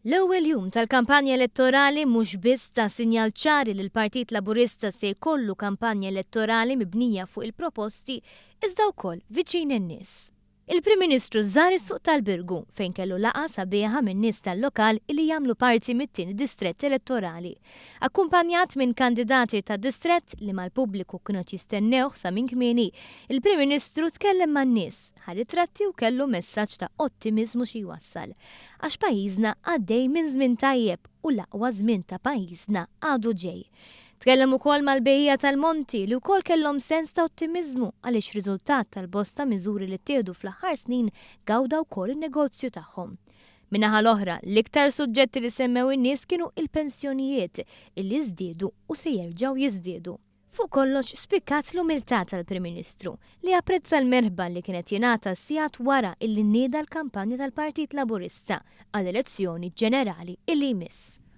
L-ewwel jum tal-kampanja elettorali mhux biss ta sinjal ċar li l-Partit Laburista se jkollu kampanja elettorali mibnija fuq il-proposti, iżda wkoll viċin in-nies. Il-Prim Ministru żar is-suq tal-Birgu fejn kellu laqgħa sabiħa min-nies tal-lokal li jagħmlu parti mit-tieni distrett elettorali. Akkumpanjat minn kandidati tad-distrett li mal-pubbliku kienu qed jistennewh sa minn kmieni, il-Prim Ministru tkellem man-nies, ħa ritratti u kellu messaġġ ta' ottimiżmu xi jwassal. Għax pajjiżna għaddej minn żmien tajjeb u l-aqwa żmien ta' pajjiżna għadu ġej. Tkellem ukoll mal-bejjiegħa tal-monti li wkoll kellhom sens ta' ottimiżmu għaliex riżultat tal-bosta miżuri li ttieħdu fl-aħħar snin gawda wkoll in-negozju tagħhom. Min-naħa l-oħra, l-iktar suġġetti li semmew in-nies kienu il-pensjonijiet illi żdiedu u se jerġgħu jiżdiedu. Fuq kollox spikkat l-umiltà tal-Prim Ministru li apprezza l-merħba li kien qed jingħata sigħat wara illi nieda l-kampanja tal-Partit Laburista għall-elezzjoni ġenerali illi jmiss.